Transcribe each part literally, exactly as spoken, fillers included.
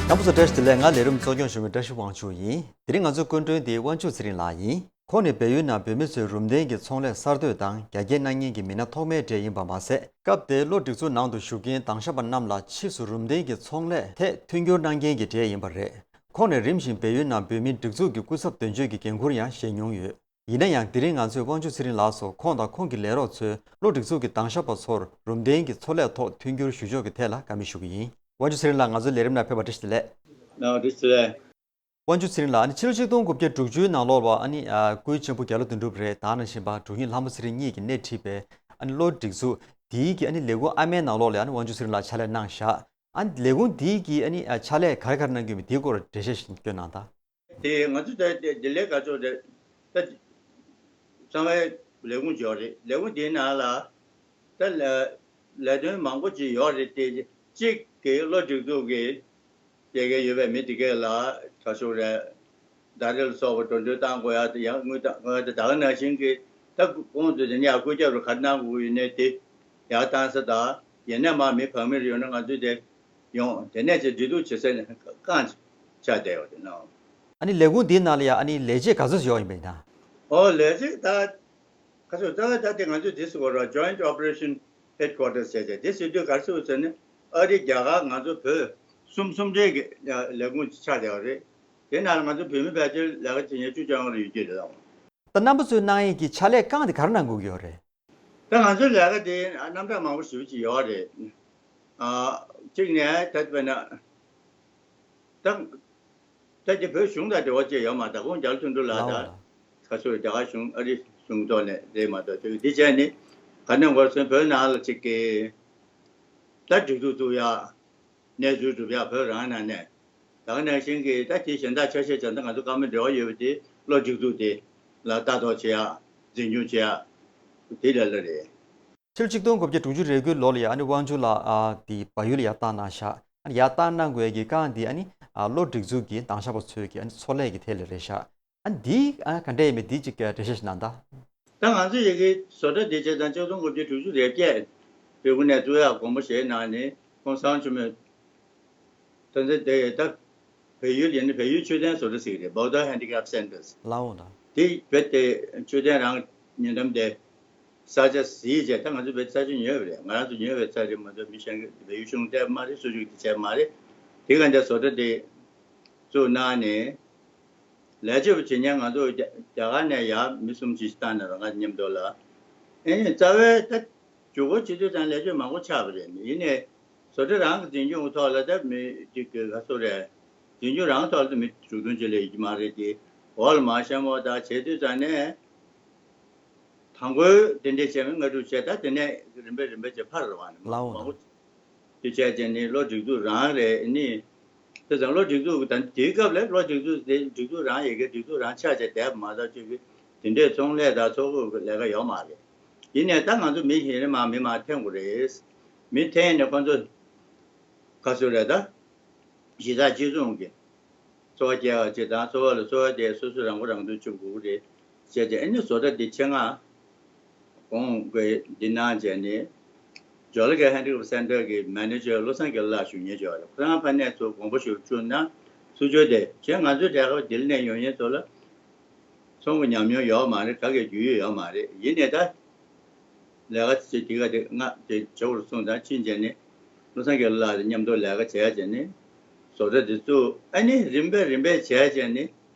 རྣམ་པ་ཚོ་བཀྲ་ཤིས་བདེ་ལེགས། ང་ལས་རིམ་གཙོ་སྐྱོང་ཞུ་མི་བཀྲ་ཤིས་དབང་ཕྱུག་ཡིན། དེ་རིང་ང་ཚོའི་སྐུ་མགྲོན་དེ་དབང་ཕྱུག་ཚེ་རིང་ལགས་ཡིན། ཁོང་ནི་བལ་ཡུལ་ནང་བོད་མི་ཚོའི་རུམ་གདན་གྱི་ཚོང་ལས་གསར་གཏོད་དང་རྒྱ་སྐྱེད་གནང་མཁན་གྱི་མི་སྣ་ཐོག་མའི་གྲས་ཡིན་པ་མ་ཟད། སྐབས་དེའི་གློ་སྒྲིག་འཛུགས་ནང་དུ་ཞུགས་མཁན་དྭང་ཞབས་པ་རྣམས་ལ་ཕྱིས་སུ་རུམ་གདན་གྱི་ཚོང་ལས་ཐད་མཐུན་འགྱུར་གནང་མཁན་གྱི་གྲས་ཡིན་པ་རེད། ཁོང་ནི་རིམ་བཞིན་བལ་ཡུལ་ནང་བོད་མིའི་སྒྲིག་འཛུགས་ཀྱི་སྐུ་ཚབ་དོན་གཅོད་ཀྱི་འགན་ཁུར་ཡང་བཞེས་མྱོང་ཡོད། ཡིན་ན་ཡང་དེ་རིང་ང་ཚོས་དབང་ཕྱུག་ཚེ་རིང་ལགས་སུ་ཁོང་དང་ཁོང་གི་ལས་རོགས་ཚོས་གློ་སྒྲིག་འཛུགས་ཀྱི་དྭང་ཞབས་པ་ཚོར་རུམ་གདན་གྱི་ཚོང་ལས་ཐོག་མཐུན་འགྱུར་ཞུ་ཕྱོགས་ཀྱི་ཐད་ལ་བཀའ་མོལ་ཞུ་གི་ཡིན། དབང་ཕྱུག་ཚེ་རིང་ལགས། ང་ཚོའི་ལས་རིམ་ནང་ཕེབས་པར་བཀྲ་ཤིས་བདེ་ལེགས། ནང་བཀྲ་ཤིས་བདེ་ལེགས། དབང་ཕྱུག་ཚེ་རིང་ལགས། ཨ་ནི་ཕྱི་ལོ་ཆིག་སྟོང་དགུ་བརྒྱ་དྲུག་ཅུའི་ནང་ལོགས་ལ་ཨ་ནི་ཨ་སྐུའི་གཅེན་པོ་རྒྱ་ལོ་དོན་གྲུབ་རེད། དེ་ནང་བཞིན་པ་དྲུང་ཡིག་ལྷ་མོ་ཚེ་རིང་གཉིས་ཀྱིས་སྣེ་ཁྲིད་པའི་ཨ་ནི་གློ་སྒྲིག་འཛུགས་དེའི་གི་ཨ་ནི་ལས་ཁུངས་ཨ་མའི་ནང་ལོགས་ལ་ཨ་ནི་དབང་ཕྱུག་ཚེ་རིང་ལགས་ཕྱག་ལས་གནང་བཞག་ཨ་ནི་ལས་ཁུངས་དེའི་གི་ཨ་ནི་ཨ་ཕྱག་ལས་ག་རེ་ག་རེ་གནང་གི་ཡོད་མེད་དེའི་སྐོར་འགྲེལ་བཤད་ཞིག་སྐྱོན་གནང་དང་། དེ་ང་ཚོ་ད་དེ་དེ་ལས་ག་ཚོད་རེད། ད་གསང་བའི་ལས་ཁུངས་ཅིག་ཡོད་རེད། ལས་ཁུངས་དེའི་ནང་ལ་ད་ལས་ལས་དོན་མང་པོ་ཅིག་ཡོད་རེད་དེ། གཅིག་གི་གློ་སྒྲིག་འཛུགས་ཀྱི་ཡ་གི་ཡོད་པའི་མི་དེ་གས་ལ་ཁ་ཤོར་རེད། ཟླ་རེ་ལ་སོགས་པ་འགྲོ་གྲོན་བཏང་དགོས་ཡ་དེ་ཡང་དངུལ་བཏང་དགོས་ཡ་དེ། ད་ག་ནང་བཞིན་གྱི་ད་གོང་དུ་དེ་ནས་ཡར་བཀོད་ཁྱབ་རུ་ག་རེ་གནང་དགོས་ཡོད་ནས་དེ་ཡར་བཏང་ས་དང་། ཡིན་ན་མ་མི་ཕངས་མི་རེ་ཡོད་ན་ང་ཚོས་དེ་ཡོང་དེ་ནས་ཅིག་འབྲེལ་གཏུག་བྱེད་ས་ནས་རྐང་ཆགས་བསྡད་ཡོད་དེ་ནང་། ཨ་ནི་ལས་ཁུངས་འདིའི་ནང་ལ་ཡ་ཨ་ནི་ལས་བྱེད་ག་ཚོད་ཡོད་ཡིན་པས་ན། ཨོ་ལས་བྱེད་ད། ཁ་ཤོ་ད་ད་དེ་ང་ཚོས་དེ་ཟེར་བ་ར་Joint Operation Headquarters་བྱས་བྱས་དེ་ཟེར་དུས་ག་རེ་ཟེར་བ་ཟེར་ན། ཨ་རི་རྒྱ་གར་ང་ཚོ་བོད་གསུམ་གསུམ་འབྲེལ་གྱི་ལས་ཁུངས་ཆགས་བསྡད་པ་རེད། དེ་ནང་ལ་ང་ཚོ་བོད་མི་ཕལ་ཆེར་ལས་ཀ་བྱེད་མཁན་བཅུ་གྱ་ལྔ་རེ་ཡོད་ཀྱི་རེད་ལ། ད་རྣམ་པ་ཚོས་གནང་ཡས་ཀྱི་ཕྱག་ལས་རྐང་དེ་ག་རེ་གནང་དགོས་ཀྱི་ཡོད་རེད། ད་ང་ཚོའི་ལས་ཀ་དེ་རྣམ་གྲངས་མང་པོ་ཞེ་པོ་ཅིག་ཡོད་རེད། ཨ་གཅིག་ནས་ད་དཔེར་ན། ད་ད་ཀྱི་བོད་གཞུང་དང་འབྲེལ་བ་བཅས་ཡོད་མ་རེད། ད་ཁོང་རྒྱ་ལོ་དོན་གྲུབ་ལགས་ལའོ་དང་། ཁ་ཤོར་རྒྱ་གར་གཞུང་ཨ་རི་གཞུང་ཐོག་ནས་རེད་མ་གཏོགས། དེ་འདི་བྱས་ནི་ག་ནས་འགོར་སོང་། བོད་ནང་ལ་ཅིག་གི་ད་སྒྲིག་འཛུགས་བཙུགས་ཡ། གནས་ཚུལ་སྒྲུབ་ཡ་བོད་རང་ནང་ནས། ད་ག་ནང་བཞིན་གྱི་ད་དེ་གཞན་དག་ཆ་ཤས་བྱས་ན་ད་ང་ཚོ་བཀའ་མོལ་འབྲེལ་བ་ཡོད་པ་དེ་གློ་སྒྲིག་འཛུགས་དེ་ལ་ལྟ་རྟོག་བྱེད་ཡ། འཛིན་སྐྱོང་བྱེད་ཡ། དེ་ལ་ལ་རེད། ཕྱི་ལོ་ཆིག་སྟོང་དགུ་བརྒྱ་དྲུག་ཅུ་རེ་དགུའི་ལོ་ལ་ཡ་ཨ་ནི་དབང་ཕྱུག་ལགས་ཨ་དེ་བལ་ཡུལ་ལ་ཡ་བཏང་གནང་ཤག་ཨ་ནི་ཡ་བཏང་གནང་དགོས་ཀྱི་རྐང་འདི་ཨ་ནི་ཨ་གློ་སྒྲིག་འཛུགས་ཀྱི་དྭང་ཞབས་པ་ཚོའི་གི་ཨ་ནི་ཚོང་ལས་ཀྱི་ཐད་ལ་རེད་ཤག་ཨ་ནི་འདི་ཨ་ག་འདྲ་ཡིན་མིན་འདི་གཅིག་འགྲེལ་བཤད་ཞིག་གནང་དང་། ད་ང་ཚོ་ཡི་གེ་བཟོ་གྲྭ་འདི་བྱས་ཙང་ཆིག་སྟོང་དགུ་བརྒྱ་དྲུག་ཅུ་རེ་བརྒྱད་རེ་དགུ་ནས་བཙུགས་ཡག་དགོངས་པ་བཞེས་གནང་ནས་ཁོང་ཚང་ཆུ་མོད། ད་ལྟ་དེ་ད་བལ་ཡུལ་ཡིན་ན་བལ་ཡུལ་མཆོད་རྟེན་བཟོ་གྲྭ་ཟེར་གྱི་རེད། Border Handicraft Centers། ལའོ་ན། དེ་བོད་དེ་མཆོད་རྟེན་རང་ཉེ་འགྲམ་དེ་ས་ཆ་གཟིགས་བྱས། ད་ང་ཚོ་བོད་ས་ཆ་ཉོས་པ་རེད། ང་རང་ཚོ་ཉོས་པའི་ས་ཆ་མ་གཏོགས་མི་གཞན་གྱིས་བལ་ཡུལ་གཞུང་སྤྲད་མ་རེད། སུ་ཞིག་གིས་བྱས་མ་རེད། དེ་ག་འདྲ་བཟོ་གྲྭ་དེ་བཙུགས་གནང་ནས་ལས་བྱེད་པ་བྱེད་མཁན་ང་ཚོ་རྒྱ་རྒྱ་གར་ནས་ཡར་མི་གསུམ་ཅིག་བཏང་ནས་རང་ང་མཉམ་དུ་ལ། ཨེ་རྩ་བའི་ད་ཇུས་འགོད་བྱེད་དུས་ཙང་ལས་བྱེད་མང་པོ་ཆགས་པ་རེད། ཡིན་ནའི་བཟོ་གྲྭ་རང་གི་འཛིན་སྐྱོང་གི་ཐོག་ལ་ད་མི་གཅིག་གི་ག་ཚོད་རེད། འཛིན་སྐྱོང་རང་ཐོག་ལ་མི་དྲུག་བདུན་ཅིག་ལས་ཡོད་ཀྱི་མ་རེད་དེ། འོག་ལ་མར་གཤམ་འོག་ད་བྱེད་དུས་ཙང་ནས་དང་པོའི་དེ་འདྲས་བྱས་མི་ལྔ་དྲུག་བྱས། ད་དེ་ནས་རིམ་པས་རིམ་པས་བྱས་ཕར་ར་བ་ནས་ལའོ་མང་པོ་དེ་བྱས་བྱས་ནས་གློ་སྒྲིག་འཛུགས་རང་རེད་ནི། དེ་ཙང་གློ་སྒྲིག་འཛུགས་ད་དེའི་སྐབས་ལ་གློ་སྒྲིག་འཛུགས་དེ་སྒྲིག་འཛུགས་རང་ཡི་གེ་སྒྲིག་འཛུགས་རང་ཆགས་བྱས་བསྡད་པ་མ་གཏོགས་ཅིག་གི་དེ་འདྲས་ཚོང་ལས་དང་ཚོགས་དབུས་ཀྱི་ལས་ཀ་ཡོད་མ་རེད། ཡིན་ནའི་ད་ང་ཚོ་མི་གཞན་མ་མི་མང་འཐེན་དགོས་རེད། མི་འཐེན་ནས་ཁོ་ཚོ་ག་ཚོད་རེད་ད། གཞི་རྩ་གཅིག་མཚུངས་ཀྱི་འཚོ་བ་སྐྱེལ་བ་ཅིག་དང་། འཚོ་བ་ལ་འཚོ་བ་དེ་སོ་སོས་རང་མགོ་རང་ཐོན་བྱེད་དགོས་ཀྱི་རེད་ཟེར་ཏེ། ཨ་ནི་བཟོ་གྲྭ་འདི་ཆེད་མངགས་གོང་གི་འདི་གནང་བྱས་ནས་Geological Handicraft Center་གི་མེ་ནེ་ཇར་བློ་བཟང་དགེ་ལེགས་ལགས་ཞུ་མཁན་ཅིག་ཡོད་རེད། ཁོ་རང་ཕ་ནས་ཚུར་དགོངས་པ་ཞུ་བཅུག་ན་སུ་ཅོ་དེ་བྱས། ང་ཚོའི་གྲས་ཁ་ལྡི་ལི་ནས་ཡོང་མཁན་ཚོ་ལ་ཚོང་གི་ཉམས་མྱོང་ཡོད་མ་རེད། ག་གེ་རྒྱུས་ཡོད་ཡོད་མ་རེད། ཡིན་ནའི་ད་ལས་ཀ་ཅིག་དེ་ག་དེ་ང་དེ་བྱེད་དགོས་གསུངས་དང་ཕྱིན་བྱས་ནས་བློ་བཟང་དགེ་ལེགས་ལགས་དང་མཉམ་དུ་ལས་ཀ་བྱས་བྱས་ནས་བཟོ་གྲྭ་དེ་བཙུགས། ཨ་ནི་རིམ་པས་རིམ་པས་བྱས་བྱས་ནས་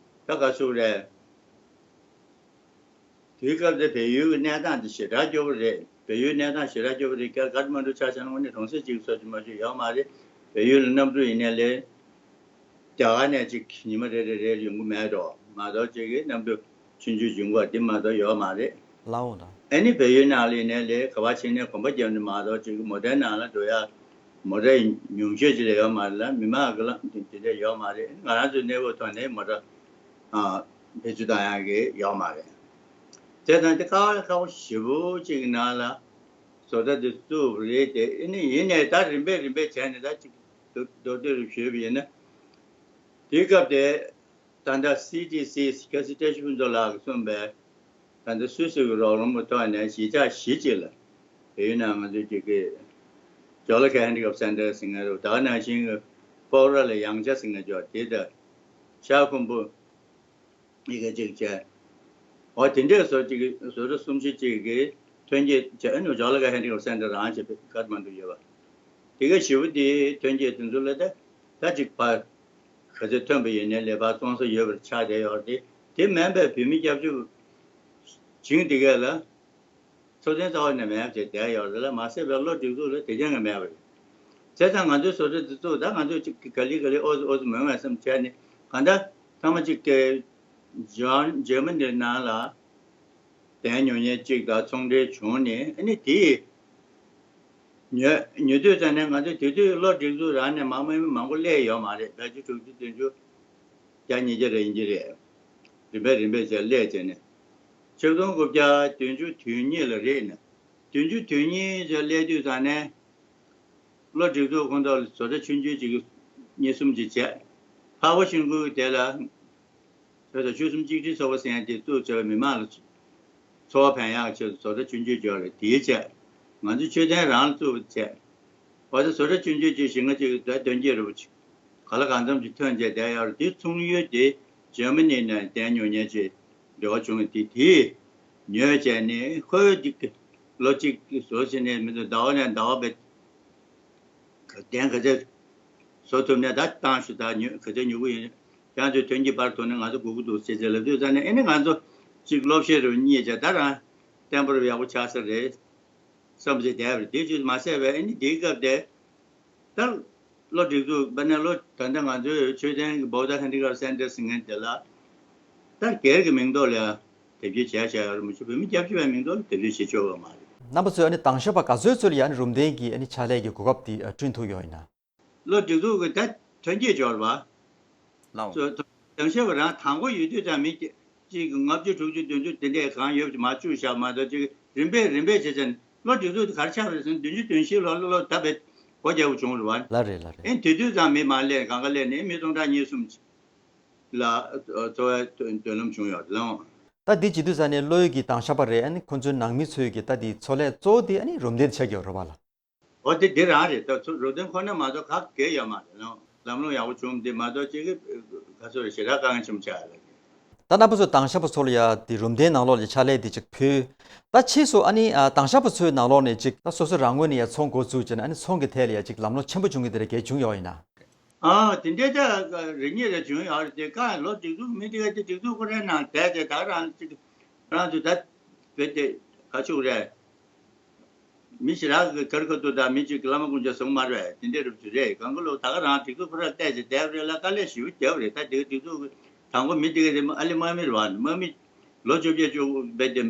ད་ག་ཚོད་རེད། དེའི་སྐབས་དེ་བལ་ཡུལ་གྱི་གནས་སྟངས་དེ་ཞེ་དྲག་སྐྱོ་པོ་རེད། བལ་ཡུལ་གནས་སྟངས་ཞེ་དྲག་སྐྱོ་པོ་རེད། ཀ་ཀ་ཐ་མན་གྲུ་ཆ་བཞག་ན་དངོས་གནས་གྲོང་གསེབ་ཅིག་བཟོ་ཅིག་མ་བཟོ་ཡོད་མ་རེད། བལ་ཡུལ་ལ་གནམ་གྲུ་ཡིན་ནའི་ལས་རྒྱ་གར་ནས་ཅིག་ཉི་མ་རེ་རེ་རེ་ཡོང་གི་མེད་འགྲོ་མ་གཏོགས། ཅིག་གི་གནམ་གྲུ་ཆུང་ཆུང་འབྱུང་གི་འདི་མ་གཏོགས་ཡོད་མ་རེད། ལའོ་ན། ཨ་ནི་བལ་ཡུལ་ནང་ལ་ཡིན་ནའི་ལས་ག་པར་ཕྱིན་ནའི་གོམ་པ་བརྒྱབ་ནས་མ་གཏོགས། ཅིག་གི་མོ་ཊའི་ནང་ལ་འགྲོ་ཡ་མོ་ཊ་ཉུང་ཤས་ཅིག་ལས་ཡོད་མ་རེད་ལ། མི་མང་གི་ལ་དེ་འདྲ་ཡོད་མ་རེད། ང་རང་ཚོའི་གནས་བབ་ཐོག་ནས་མོ་ཊ་ཨ་བེད་སྤྱོད་བཏང་ཡག་གི་ཡོད་མ་རེད། དེ་དང་དེ་དཀའ་ལས་ཁག་པོ་ཞེ་པོ་ཅིག་གི་ནང་ལ་བཟོ་གྲྭ་དེ་བཙུགས་པ་རེད་དེ། ཨ་ནི་ཡིན་ནའི་ད་རིམ་པས་རིམ་པས་བྱས་ནས་ད་ཅིག་མདོར་བསྡུས་རུ་ཞུས་པ་ཡིན་ན། དེའི་སྐབས་དེ་ད་ལྟ་སི་ཊི་སི་སྐྱ་སེར་བཀྲ་ཤིས་ཕུན་ཚོགས་ལགས་ཀྱིས་གསུངས་པའི་ད་ལྟ་སུད་སི་གི་རོགས་རམ་གྱི་ཐོག་ནས་གཞིས་ཆགས་བཞི་ཅིག་ལ་བལ་ཡུལ་ནང་ང་ཚོའི་ཅིག་གི་Geological Handicraft Center་ཟེར་མཁན་རེད། ད་ག་ནང་བཞིན་གྱི་ སྤོག་ར་ལ་ཡང་ཆ་ཟེར་ན་ཅོག་དེ་ད་ཤར་ཁུམ་བུ་ཡི་གེ་གཅིག་བྱས། འོ་དེ་འདྲས་བཟོ་གཅིག་བཟོ་གྲྭ་སུམ་ཅུ་གཅིག་གི་ཐོན་སྐྱེད་བྱས་ནུ་ཇོ་ལ་ག་ཧན་ཌི་ཀ་རབ་སེན་ཊར་རང་བྱས་པའི་ཀ་ཐ་མན་ཌུ་ཡོད་པ། དེ་ག་ཞི་བོ་དེ་ཐོན་སྐྱེད་དེ་ཚོ་ལ་ད་ད་ཅིག་ཕར་ག་ཚོད་ཐོན་པ་ཡིན་ནའི་ལས་ཕར་བཙོང་ས་ཡོད་པར་ཆགས་བསྡད་ཡོད་རེད། དེ་མིན་པའི་བོད་མི་སྐྱབས་བཅོལ་བྱིངས་དེ་ག་ལ། ཚོགས་ཆེན་རྩ་བ་ནས་མེད་ཅེས་བསྡད་ཡོད་རེད་ལ། མ་ཟད་པའི་བློ་སྒྲིག་འཛུགས་ལ་དེ་རྐྱང་གི་མེད་པ་རེད། བྱས་ཙང་ང་ཚོའི་བཟོ་གྲྭ་འདི་ཚོ་ད་ང་ཚོས་ཅིག་ག་ལེ་ག་ལེ་ཨོ་ཙི་ཨོ་ཙི་མོལ་མེད་བསམ་བྱས་ནས་གང་ལྟར་ཐ་མ་ཅིག་གི་འཇར་འཇར་མ་ནིའི་ནང་ལ་གདན་ཉོ་མཁན་གཅིག་དང་ཚོང་འབྲེལ་བྱུང་ནས། ཨ་ནི་དེ་ཉོ་ཉོ་དུས་ཙམ་ནས་ང་ཚོས་དེ་དུས་བློ་སྒྲིག་འཛུགས་རང་ནས་མང་མང་མང་པོ་སླེབས་ཡོད་མ་རེད། བརྒྱད་ཅུ་དྲུག་ཅུ་བདུན་ཅུ་བརྒྱ་ཉིས་བརྒྱ་རེ་ཡིན་གྱི་རེད། རིམ་པས་རིམ་པས་བྱས་སླེབས་བྱས་ནས་ཆིག་སྟོང་དགུ་བརྒྱ་བདུན་ཅུ་དོན་གཉིས་ལ་རེད་ནས། བདུན་ཅུ་དོན་གཉིས་ཙམ་སླེབས་དུས་ཙང་ནས་བློ་སྒྲིག་འཛུགས་ཁོངས་གཏོགས་ལ་བཟོ་གྲྭ་ཆུང་ཆུང་ཅིག་གཉིས་གསུམ་ཅིག་བྱས། འཕགས་པ་ཤིང་ཀུན་དེ་ལ་བཟོ་གྲྭ་ཆོལ་གསུམ་གཅིག་སྒྲིལ་ཚོགས་པ་ཟེར་ཡག་དེ་བཙུགས་བྱས་པའི་མི་མང་ལ་འཚོ་བ་ཕན་ཡག་ཆེད་དུ་བཟོ་གྲྭ་ཆུང་ཆུང་ཅིག་ཡོད་རེད། དེའི་བྱས་ང་ཚོ་མཆོད་རྟེན་རང་ལ་བཙུགས་པ་བྱས། འོ་ད་བཟོ་གྲྭ་ཆུང་ཆུང་ཅིག་བཞི་ལྔ་ཅིག་ད་དོན་གྱི་རུ་ག་ལ་གང་འཚམ་ཅིག་ཐོན་བྱས་བསྡད་ཡོད་རེད། དེ་ཚོང་ཡུལ་དེ་འཇར་མ་ནི་ནས་གདན་ཉོ་མཁན་ཅིག་འབྲེལ་བ་བྱུང་བ་དེ་དེས་ཉོས་བྱས་ནས་ཁོས་ཅིག་ལོ་གཅིག་བཟོ་བྱས་ནས་མི་འདུག་ཟླ་བ་ནས་ཟླ་བ་བས་གདན་ག་ཚད་བཟོ་ཐུབ་ནས་ད་བཏང་ཞུ། ད་ཉོ་ག་ཚད་ཉོ་གི་ཡིན། ཡང་ཚོས་ཐོན་སྐྱེད་པར་ཐོག་ནས་ང་ཚོ་སྒུག་གི་འདུག་ཟེར་ཟེར་ལབ་དུས་ཙང་ནས། ཨེ་ནི་ང་ཚོ་གཅིག་སློབ་བཤད་རུ་གཉིས་བྱས་ད་རང་བརྟན་པོ་རུ་ཡག་པོ་ཆགས་ས་རེད་བསམ་ཟེར་བསྡད་པ་རེད། དེ་ཅིག་མ་ཟད་པའི་ཨེ་ནི་དེའི་སྐབས་དེ་ད་བློ་སྒྲིག་འཛུགས་པ་ནས་བློ་ད་ལྟ་ང་ཚོའི་མཆོད་རྟེན་གྱི་Buddha Handicraft Center ཟེར་མཁན་དེ་ལ་ད་སྒེར་གྱི་མིང་ཐོག་ལ་དེབ་སྐྱེལ་བྱས་བྱས་ཡོད་རེད། མ་གཞི་བོད་མི་སྐྱབས་བཅོལ་བའི་མིང་ཐོག་ལ་དེབ་སྐྱེལ་བྱེད་ཆོག་གི་མ་རེད། རྣམ་པ་ཚོས་ཨ་ནི་དྭང་ཞབས་པ་ག་ཚོད་ཚོད་ལ་ཡང་ནི་རུམ་གདན་གྱི་ཨ་ནི་ཕྱག་ལས་ཀྱི་གོ་སྐབས་དེ་བསྐྲུན་ཐུབ་ཡོད་ཡིན་ན། བློ་སྒྲིག་འཛུགས་ཀྱི་ད་ཐོན་སྐྱེད་འབྱོར་བ། ལའོ། གཙོ་དང་ཤེས་པ་རང་དང་པོ་ཡོད་དུས་ཙམ་མི་གཅིག་གི་ལྔ་བཅུ་དྲུག་ཅུ་བདུན་ཅུ་དེ་འདྲས་གང་ཡོད་ཀྱི་མ་བཅུག་བཞག་མ་གཏོགས། ཅིག་རིམ་པས་རིམ་པས་བྱས་ཙང་བློ་སྒྲིག་འཛུགས་དེ་ག་རེ་ཆགས་རེད་ཟེར་ན། བདུན་ཅུ་དོན་བཞི་ལོ་ལོ་ད་བས་སྒོ་རྒྱག་དགོས་བྱུང་རེད་བ། ལ་རེད་ལ་རེད། ཨེ་དེ་དུས་ཙམ་མི་མ་སླེབས། གང་ག་སླེབས་ནས་མི་སྟོང་ཕྲག་གཉིས་གསུམ་ལ་འཚོ་བའི་མདུན་ལམ་བྱུང་ཡོད་རེད་ལགས། ད་འདི་བྱེད་དུས་ཙམ་ནས་བློ་ཡུལ་གྱི་དྭང་ཞབས་པ་རེད། ཨ་ནི་ཁོང་ཚོའི་ནང་མི་ཚོའི་གི་ད་འདི་འཚོ་ལས་གཙོ་བོ་དེ་ཨ་ནི་རུམ་གདན་ཆགས་ཀྱི་ཡོད་རེད་བ་ལ། འོ་དེ་འདི་རང་རེད། ད་ཚུར་རུ་དོན་ཁོ་ན་མ་གཏོགས་ག་གེ་ཡོད་མ་རེད། ལམ་ལམ་ལྷོང་ཡག་པོ་བྱུང་འདི་མ་གཏོགས་ཅིག་ག་ཚོད་རེད། ཞེ་དྲག་དཀའ་ངལ་ཆེན་པོ་ཆགས་ཡོད་རེད། ད་རྣམ་པ་ཚོས་དྭང་ཞབས་པ་ཚོ་ལ་ཡ་དེ་རུམ་གདན་ནང་ལོགས་ལ་ཕྱག་ལས་དེ་ཅིག་ཕུལ། ད་ཕྱིས་སུ་ཨ་ནི་ཨ་དྭང་ཞབས་པ་ཚོའི་ནང་ལོགས་ནས་ཅིག་ད་སོ་སོ་རང་ངོས་ནས་ཡ་ཚོང་འགོ་བཙུགས་བྱས་ནས་ཨ་ནི་ཚོང་གི་ཐད་ལ་ཡ་ཅིག་ལམ་ལྷོང་ཆེན་པོ་བྱུང་གི་དེ་རེད་གས་བྱུང་ཡོད་ཡིན་ན། ཨ་དེ་འདྲའི་ད་རེ་གཉིས་རེ་བྱུང་ཡོད་རེད། དེ་ག་ལོ་སྒྲིག་འཛུགས་མི་དེ་ག་དེ་སྒྲིག་འཛུགས་ཁོ་རའི་ནང་བསྡད་དེ་ད་ག་རང་ཅིག་རང་ཚོ་ད་བེད་དེ་ག་ཆུག་རེད། མི་ཞེ་དྲག་གི་ཁར་ཁ་ཐུག་དང་མི་གཅིག་གི་བླ་མ་སྐུ་མཆོད་སོང་མ་རེད། དེ་འདྲའི་རུ་ཚུལ་རེད། གང་གི་ལོ་ད་ག་རང་སྒྲིག་འཛུགས་ཁོ་ར་བལྟས་ཅིག་བསྡད་པ་རེད་ལ། དཀའ་ལས་ཞེ་པོ་བརྒྱབ་པ་རེད། ད་དེ་ག་སྒྲིག་འཛུགས་ཀྱི་དང་པོ་མི་དེ་ག་རེད། ཨ་ལི་དམག་མི་རེད་བ། དམག་མི་ལོ་བཅོ་བརྒྱད་བཅུ་བེད་དེ་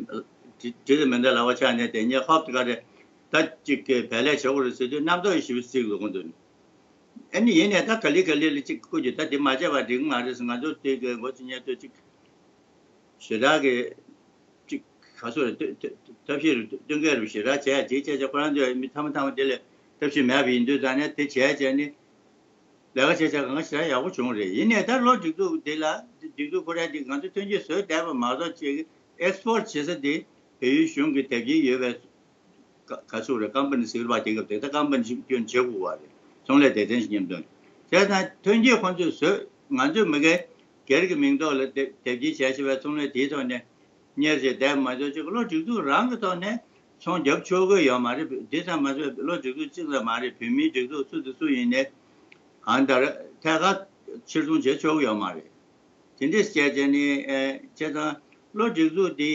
དྲི་དྲི་དེ་མེ་མདའ་ལག་པ་ཆགས་ནས་དེ་ཉེ་ཧོབ་དེ་ག་རེད། ད་གཅིག་གི་བལ་ལས་བྱེད་དགོས་རེད་ཟེར་དུས་རྣམ་རྟོག་ཞེ་པོ་སྲིད་འདུག་ཁོང་ཚོ་ནི། ཨ་ནི་ཡིན་ནས་ད་ག་ལེ་ག་ལེ་ལ་གཅིག་བསྐུར་གྱི། ད་དེ་མ་བྱས་པ་འགྲིག་གི་མ་རེད་ཟེར། ང་ཚོ་དེ་གི་འགོ་ཚུགས་ཉེ་དུས་གཅིག་ཞེ་དྲག་གི་གཅིག་ག་ཚོད་རེད། ཐབས་ཤེས་རུ་སྟོན་མཁན་རུ་ཞེ་དྲག་བྱས་རྗེས་བྱས་བྱས་ཁོ་རང་ཚོའི་མི་ཐ་མ་ཐ་མ་དེ་ལས་ཐབས་ཤེས་མེད་པ་ཡིན་དུས་ཙང་ནས་དེ་བྱས་བྱས་ནི་ལས་ཀ་བྱས་བྱས་གང་ག་ཞེ་དྲག་ཡག་པོ་བྱུང་རེད། ཡིན་ནས་ད་ལོ་སྒྲིག་འཛུགས་དེ་ལ་སྒྲིག་འཛུགས་ཁོ་རང་དེ་ང་ཚོ་ཐོན་སྐྱེད་བཟོས་བསྡད་པ་མ་གཏོགས་ཅིག་ཨེག་སི་པོར་ཊི་བྱེད་ས་དེ་བལ་ཡུལ་གཞུང་གི་དེབ་སྐྱེལ་ཡོད་པའི་ག་ག་ཚོད་རེད། ཀམ་པ་ནི་ཟེར་བ་དེ་སྐབས་དེ་ད་ཀམ་པ་ནི་ཞིག་སྐྱོན་བྱེད་དགོས་པ་རེད། ཚོང་ལས་སྡེ་ཚན་ཞིག་མཉམ་དུ་བྱས་ཙང་ཐོན་སྐྱེད་ཁོ་ཚོས་བཟོས། ང་ཚོས་མི་སྒེར་སྒེར་གྱི་མིང་ཐོག་ལ་དེབ་དེབ་སྐྱེལ་བྱས་བྱས་པའི་ཚོང་ལས་དེའི་ཐོག་ནས་གཉེར་བྱས་བསྡད་མ་གཏོགས་ཅིག་བློ་སྒྲིག་འཛུགས་རང་གི་ཐོག་ནས་ཚོང་རྒྱབ་ཆོག་གི་ཡོད་མ་རེད། དེ་ཙམ་མ་ཟད་བློ་སྒྲིག་འཛུགས་གཅིག་ཙམ་མ་རེད། བོད་མིའི་སྒྲིག་འཛུགས་སུ་དང་སུ་ཡིན་ནའི་གང་ལྟར་ཐད་ཀར་ཕྱིར་ཚོང་བྱེད་ཆོག་གི་ཡོད་མ་རེད། དེ་འདྲས་བྱས་བྱས་ནས་ཨེ་བྱས་ཙང་བློ་སྒྲིག་འཛུགས་དེ་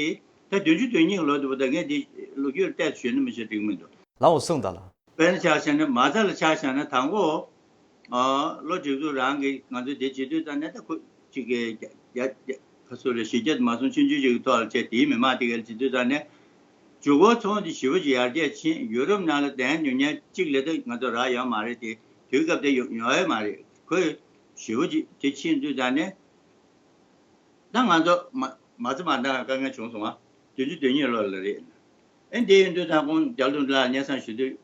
ད་བདུན་ཅུ་དོན་གཉིས་ལོ་དུ་བ་ད་ངས་འདི་ལོ་རྒྱུས་བལྟས་ཞུས་ན་མི་ཤེས་འགྲིག་མི་འདུག་ལའོ་གསུངས་དང་ལ། དཔེར་ན་ཆ་བཞག་ན་མ་རྩ་ལ་ཆ་བཞག་ན་དང་པོ་ཨ་བློ་སྒྲིག་འཛུགས་རང་གིས་ང་ཚོས་འདི་བྱེད་དུས་ཙང་ནས་ད་ཁོ་གཅིག་གི་རྒྱ་རྒྱ་རྒྱ་ཁ་སོ་རེ་གཞི་རྒྱ་དུ་མ་སོང་ཆུང་ཆུང་ཞིག་གི་ཐོག་ལ་བྱས་དེའི་མི་མང་དེ་ག་ལ་བྱེད་དུས་ཙང་ནས་མཇུག་གོ་ཚོང་དེ་ཞེ་པོ་ཅིག་ཡར་རྒྱས་ཕྱིན། ཡུ་རོབ་ནང་ལ་གདན་ཉོ་མཁན་གཅིག་ལས་ད་ང་ཚོ་རག་ཡོད་མ་རེད། དེ་དུས་སྐབས་དེ་ཡོང་ཡོང་ཡོད་མ་རེད། ཁོས་ཞེ་པོ་ཅིག་དེ་ཕྱིན་དུས་ཙང་ནས། ད་ང་ཚོ་མ་མ་རྩ་མ་འདང་དཀའ་ངལ་བྱུང་སོང་ང་། བདུན་ཅུ་དོན་གཉིས་ལོ་ལ་རེད། ཨེ་འདི་ཡིན་དུས་ད་ཁོང་རྒྱ་ལོ་འདི་ལ་སྙན་སེང་ཞུ་དུས།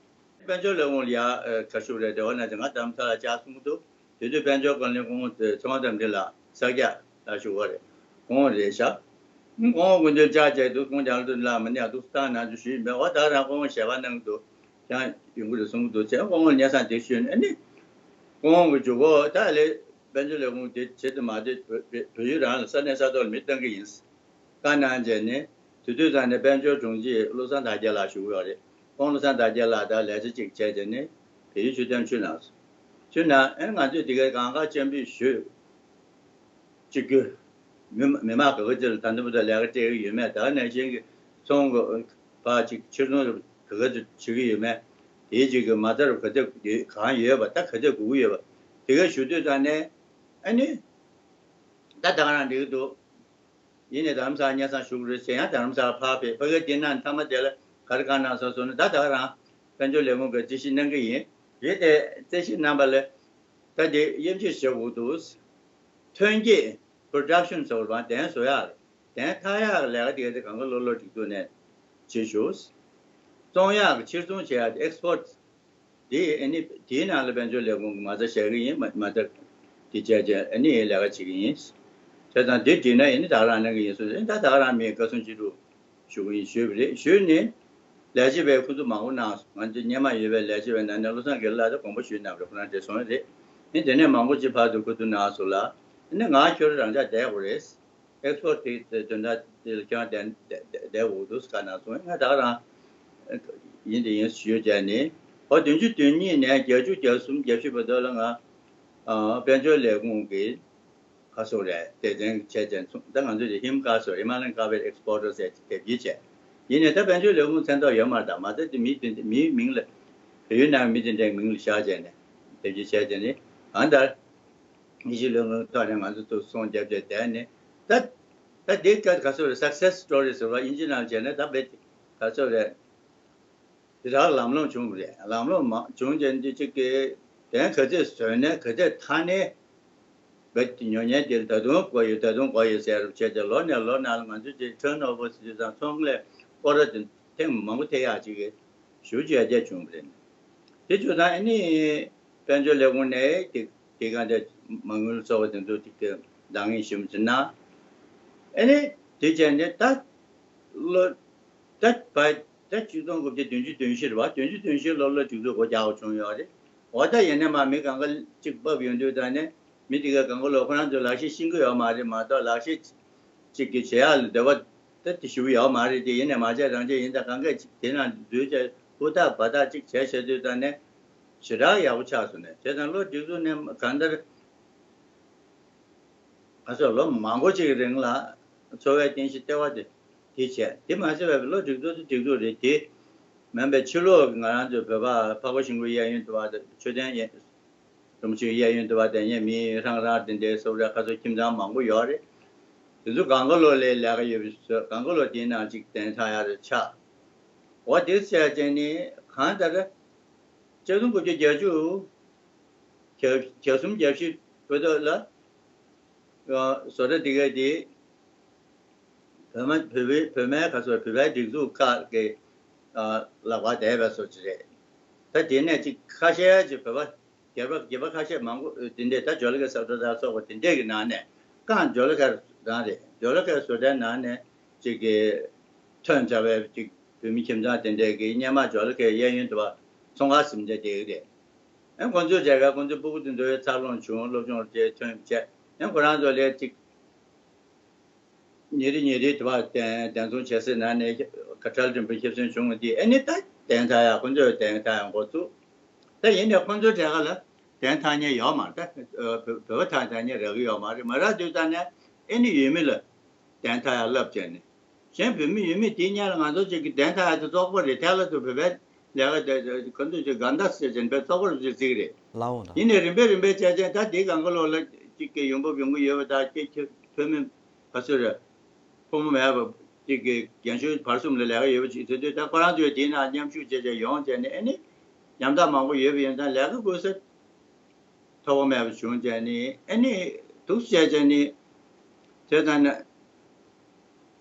དཔལ་འབྱོར་ལས་ཁུངས་ལ་ཡ་ཨེ་ག་ཞུ་རེད། དེ་བ་ན་ཅིག་ང་དམ་ཚ་ལ་ཅག་གསུང་གི་འདུག་དེ་དུས་དཔལ་འབྱོར་བཀའ་བློན་སྐུ་ངོ་དེ་ཚེ་དབང་རྟ་མགྲིན་ལགས་ས་སྐྱ་ལ་ཞུ་བ་རེད། སྐུ་ངོ་རེད་ཤག་སྐུ་ངོ་སྐུ་མདུན་ཅག་བྱས་འདུག་ཁོང་རྒྱ་ལོ་འདི་ལ་མི་ནས་འདུག་སྟངས་ནང་ཅིག་ཞུས་མེད། འོ་ད་རང་སྐུ་ངོ་ཞལ་པར་གནང་གི་འདུག་ཀྱང་ཡོང་གི་རེད་གསུང་གི་འདུག་ཅེས་སྐུ་ངོ་ལ་སྙན་སེང་དེ་ཞུས་ནས་ཨ་ནི། ཁོང་གི་མཇུག་གོ་ད་ལས་དཔལ་འབྱོར་ལས་ཁུངས་དེ་བྱེད་དུ་མ་བསྡད་བོད་ཡུལ་རང་ལ་ས་གནས་ས་ཐོག་ལ་མི་བཏང་གི་ཡིན། བཀའ་གནང་བྱས་ནས་དུས་དུས་ཙང་ནས་དཔལ་འབྱོར་དྲུང་ཆེ་བློ་བཟང་དར་རྒྱས་ལགས་བཞུགས་ཡོད་རེད། ཁོང་བློ་བཟང་དར་རྒྱས་ལགས་དང་ལས་བྱེད་ཅིག་བྱས་བྱས་ནས་བལ་ཡུལ་ཕྱིར་འཐེན་ཕྱིར་གནང་སོང་། ཕྱིར་གནང་ཨེ་ང་ཚོས་དེ་གའི་གང་ག་སྤྱན་འབུལ་ཞུས། གཅིག་གྱུར། མི་མི་མང་ག་ག་ཚོད་ལ་ད་ལྟ་བར་དུ་ལས་ཀ་སྤྲད་ཀྱི་ཡོད་མེད། ད་ག་ནང་བཞིན་གྱི་ཚོང་གི་ཕར་ཅིག་ཕྱིར་ཚོང་ག་ག་ཚོད་བྱེད་ཀྱི་ཡོད་མེད། དེའི་གཅིག་གི་མ་རྩ་རུ་ག་ཚོད་ཡོད་གང་ཡོད་པ་ད་ག་ཚོད་དགོས་ཀྱི་ཡོད་པ། དེ་ག་ཞུ་དུས་ཙང་ནས་ཨ་ནི་ད་ད་ག་རང་འགྲིག་གི་འདུག་ཡིན་ནའི་རྡ་རམ་ས་ལ་སྙན་སེང་ཞུ་གི་རེད་ཟེར། ཡང་རྡ་རམ་ས་ལ་ཕར་ཕེབས། ཕ་གི་དེ་ནང་མཐའ་མ་དེ་ལ་ག་རེ་བཀའ་གནང་སོང་ཟེར་ན། ད་ད་ག་རང་དཔལ་འབྱོར་ལས་ཁུངས་ཀྱིས་རྩིས་ཞིབ་གནང་གི་ཡིན། རེད་དེ་རྩིས་ཞིབ་གནང་པ་ལ་ད་དེ་དབྱེ་འབྱེད་བྱེད་དགོས་འདུག་ཐོན་སྐྱེད་production ཟེར་བ་གདན་བཟོ་ཡག་རེད། གདན་འཐག་ཡག་ལས་ཀ་དེ་ག་དེ་གང་ག་ལོ་ལོ་སྒྲིག་འཛུགས་ནས་བྱེད་ཤོག་བཙོང་ཡག་གི་ཕྱིར་ཚོང་བྱེད་ཡག་དེ་export དེ་ཨ་ནི་དེའི་ནང་ལ་དཔལ་འབྱོར་ལས་ཁུངས་ཀྱི་མ་རྩ་བཞག་གི་ཡིན། མ་མ་རྩ་དེ་བྱས་བྱས་ཨ་ནི་ལས་ཀ་བྱེད་ཀྱི་ཡིན། བྱས་ཙང་དེ་བྲིས་ན་ཨ་ནི་ད་ག་རང་གནང་གི་ཡིན་གསུངས། ཨ་ནི་ད་ད་ག་རང་མི་བཀའ་གསུང་ཅི་འདུག་ཞུ་གི་ཡིན་ཞུས་པ་རེད། ཞུས་ནས་ལས་བྱེད་པས་ཁོ་ཚོ་མང་པོ་གནང་སོང་། ང་ཚོ་སྔོན་མ་ཡོད་པའི་ལས་བྱེད་པའི་ནང་ནས་བློ་བཟང་དགེ་ལགས་དེ་དགོངས་པ་ཞུས་གནང་བ་རེད། ཁོ་རང་བྲེལ་སོང་རེད། ཨ་ནི་དེ་ནས་མང་པོ་ཅིག་ཕར་ཚུར་ཁོ་ཚོ་གནང་སོང་ལ། ཨ་ནི་ང་ཁྱོད་རང་འཇགས་བསྡད་དགོས་རེད། ཨེག་སི་པོར་ཊི་དེ་དོན་དག་དེ་ལ་ཁྱོད་རང་བསྡད་བསྡད་དགོས་འདུག་བཀའ་གནང་སོང་། ང་ད་ག་རང་ཡིན་དེ་ཡིན་ཞུས་བྱས་ནས་ཨོ་བདུན་ཅུ་དོན་གཉིས་ནས་བརྒྱད་ཅུ་གྱ་གསུམ་གྱ་བཞི་བར་དུ་ལ་ང་ཨ་དཔལ་འབྱོར་ལས་ཁུངས་ཀྱི་ག་སོ་རེད་སྡེ་ཚན་བྱས་ཙང་ཚུགས། ད་ང་ཚོས་དེ་ཧིམ་ཀ་སོ་Himalayan Carpet Exporters ཟེར་དེབ་སྐྱེལ་བྱས། ཡིན་ནའི་ད་དཔལ་འབྱོར་ལས་ཁུངས་མཚན་ཐོག་ཡོད་མ་རེད། ད་མ་ད་དེ་མི་དེ་མིའི་མིང་ལ་བལ་ཡུལ་ནང་མི་དེ་འདྲའི་མིང་ལ་བཞག་བྱས་ནས་དེབ་སྐྱེལ་བྱས་བྱས་ནས་གང་ལྟར་ཡིད་ཆེས་ལོན་ངང་ཐོག་ནས་ང་ཚོ་ཚུར་སོང་རྒྱབ་བྱས་བསྡད་ནས་ད་ད་དེ་ག་ག་སོ་རེད་success story ཟེར་བ་དབྱིན་ཇི་ནང་བྱས་ན་ད་བེད་ག་སོ་རེད། དེ་དག་ལམ་ལྷོང་བྱུང་བ་རེད། ལམ་ལྷོང་མ་བྱུང་རྗེས་འདི་གཅིག་གི་གདན་ག་ཚོད་བཟོས་ནས་ག་ཚོད་འཐག་ནས་བེད་ཉོ་མཁན་དེ་ད་དུང་དགོས་ཡོད་ད་དུང་དགོས་ཡོད་ཟེར་བྱས་ཏེ་ལོ་ནས་ལོ་ནང་ལ་ང་ཚོ་གི་turnover ཟེར་དུས་ཙང་ཚོང་ལས་སྐོར་ར་དེ་ཐེངས་མང་པོ་ཐེབས་ཡག་ཅིག་གི་ཞུ་རྒྱུ་ཡ་རྒྱ་བྱུང་བ་རེད། དེ་བྱུང་ཙང་ཨ་ནི་དཔལ་འབྱོར་ལས་ཁུངས་ནས་དེ་དེ་ག་འདྲ་མ་དངུལ་གསོག་པ་དེ་ཚོ་ཅིག་གི་འདང་ངེས་ཞུ་མི་ཚུགས་ན་ཨ་ནི་དེ་བྱས་ནས་ད་ལོ་ད་བ་ད་ཆིག་སྟོང་དགུ་བརྒྱ་བདུན་ཅུ་དོན་བཞི་རེད་བ། བདུན་ཅུ་དོན་བཞི་ལོ་ལ་སྒྲིག་འཛུགས་སྒོ་རྒྱག་དགོས་བྱུང་ཡོད་རེད། འོ་ད་ཡིན་ནའི་མ་མི་གང་ག་ཅིག་བབས་ཡོང་དུས་ད་ནས་མི་དེ་ག་གང་ག་ལོ་ཁོ་རང་ཚོ་ལག་ཤེས་ཤེས་ཀྱི་ཡོད་མ་རེད་མ་གཏོགས་ལག་ཤེས་ཅིག་གི་བྱེད་ཡག་ལ་འདོད་པ་ད་དེ་ཞུ་ཡོད་མ་རེད། དེ་ཡིན་ནའི་མ་བྱས་རང་བྱས་ཡིན་ད་གང་ག་ཅིག་དེ་ནང་འཛུལ་བྱས་ཧུར་ཐག་འབད་ཐག་ཅིག་བྱས་བྱས་དུས་ད་ནས་ཞེ་དྲག་ཡག་པོ་ཆགས་སོང་ནས་བྱས་ཙང་ལོ་སྒྲིག་འཛུགས་ནས་གང་ལྟར། ང་ཚོ་ལོ་མང་པོ་ཅིག་རིང་ལ་འཚོ་བའི་རྟེན་གཞི་ལྟེ་བ་དེ་དེ་བྱས། དེ་མ་ཟད་པའི་ལོ་སྒྲིག་འཛུགས་དེ་སྒྲིག་འཛུགས་རེད། དེ་མིན་པའི་ཕྱི་ལོགས་ཀྱི་ང་རང་ཚོའི་བོད་པ་འཕགས་པ་ཤིང་ཀུན་གཡས་གཡོན་དུ་བ་དང་མཆོད་རྟེན་ཡན་རིན་པོ་ཆེ་གཡས་གཡོན་དུ་བ་དང་ཡན་མི་ཧྲང་རང་དེ་འདྲའི་སོ་ར་ཁ་སོ་ཁྱིམ་ཚང་མང་པོ་ཡོད་རེད། དེ་ཚོ་གང་ག་ལོ་ལས་ལས་ཀ་ཡོད་པའི་བཟོ་གང་ག་ལོ་དེའི་ནང་ཅིག་གདན་འཐག་ཡག་རེ་ཆགས། འོ་དེ་བྱས་བྱས་ནས་གང་ལྟར་ཆིག་སྟོང་དགུ་བརྒྱ་བརྒྱད་ཅུ་གྱ་གྱ་གསུམ་གྱ་བཞི་བར་དུ་ལ་བཟོ་གྲྭ་འདི་ག་དེ་བོད་མ་བོད་པའི་བོད་མའི་ག་ཚོད་བོད་པའི་སྒྲིག་འཛུགས་ཁག་གི་ལག་པར་བསྡད་པའི་བཟོ་ཅིག་རེད། ད་དེ་ནས་ཅིག་ཁ་ཤས་ཅིག་བོད་པ་སྒེར་པ་སྒེར་པ་ཁ་ཤས་མང་པོ་དེ་འདྲས་ད་ཇོ་ལི་ཁའི་བཟོ་གྲྭ་དང་སོགས་པ་དེ་འདྲས་ཀྱི་ནང་ནས་ཀང་ཇོ་ལི་ཁའི་རང་རེད། ཇོ་ལི་ཁའི་བཟོ་གྲྭའི་ནང་ནས་ཅིག་གི་ཐོན་བྱ་བའི་ཅིག་བོད་མི་ཁྱིམ་ཚང་དེ་འདྲས་ཀྱི་སྔོན་མ་ཇོ་ལི་ཁའི་གཡས་གཡོན་དུ་བ་ཚོང་ཁང་ཟིན་བྱས་བསྡད་ཀྱི་རེད། ཨེ་ཁོང་ཚོའི་གྲས་ཀ་ཁོང་ཚོའི་སྤུ་གུ་དེ་ཚོའི་འཚར་ལོངས་བྱུང་སློབ་སྦྱོང་བྱས་ཐོན་བྱས་ཨེ་ཁོ་རང་ཚོ་ལས་ཅིག་ཉིན་རེ་ཉིན་རེ་དུ་བ་གདན་གདན་འཛོམས་བྱེད་སའི་ནང་ནས་ཁྲལ་རིན་པོ་ཆེ་སོན་བྱུང་བ་དེ་ཨེ་ནི་ད་གདན་འཐག་ཡག་ཁོང་ཚོས་གདན་འཐག་ཡག་འགོ་བཙུགས། ད་ཡིན་ནའི་ཁོང་ཚོའི་གྲས་ཀ་ལ་གདན་འཐག་མཁན་ཡོད་མ་རེད། ད་བོད་པ་འཐག་འཐག་མཁན་རག་གི་ཡོད་མ་རེད། མ་རག་དུས་ཙང་ནས་ཨེ་ནི་ཡུལ་མི་ལ་གདན་འཐག་ཡག་བསླབ་བྱས་ནས་གཞན་བོད་མི་ཡུལ་མི་དེའི་སྔོན་ལ་ང་ཚོ་ཅིག་གི་གདན་འཐག་ཡག་དེ་བཙོག་པ་རེད། ཐལ་ལ་དུ་བོད་པའི་ལས་ཀ་དེ་ཁོ་ཚོས་ཅིག་ག་འདྲ་ཟེར་བྱས་པའི་བཙོག་པ་རེད་ཅིག་བརྩི་གི་རེད། ལའོ་ད། ཡིན་ནའི་རིམ་པས་རིམ་པས་བྱས་བྱས་ད་དེའི་སྒང་ག་ལོག་ལ་ཅིག་གི་ཡོང་འབབ་ཡོང་གི་ཡོད་པ་ད་ཁྱེད་ཁྱེད་བོད་མི་ག་ཚོད་རེད། ཕོ་མོ་མེད་པ་གཅིག་གི་རྒན་གཞོན་བར་གསུམ་ལ་ལས་ཀ་ཡོད་པ་ཅིག་ཟེར་དུས་ད་ཁོ་རང་ཚོས་དེའི་ནང་མཉམ་ཞུགས་བྱས་བྱས་ཡོང་བྱས་ནས་ཨེ་ནི་ཉམ་ཐག་མང་པོ་ཡོད་པ་ཡིན་ཙང་ལས་ཀ་དགོས་ས་ཐོབ་པ་མེད་པ་བྱུང་བྱས་ནས་ཨེ་ནི་འདུག་བྱས་བྱས་ནས་དེ་ཙང་ན་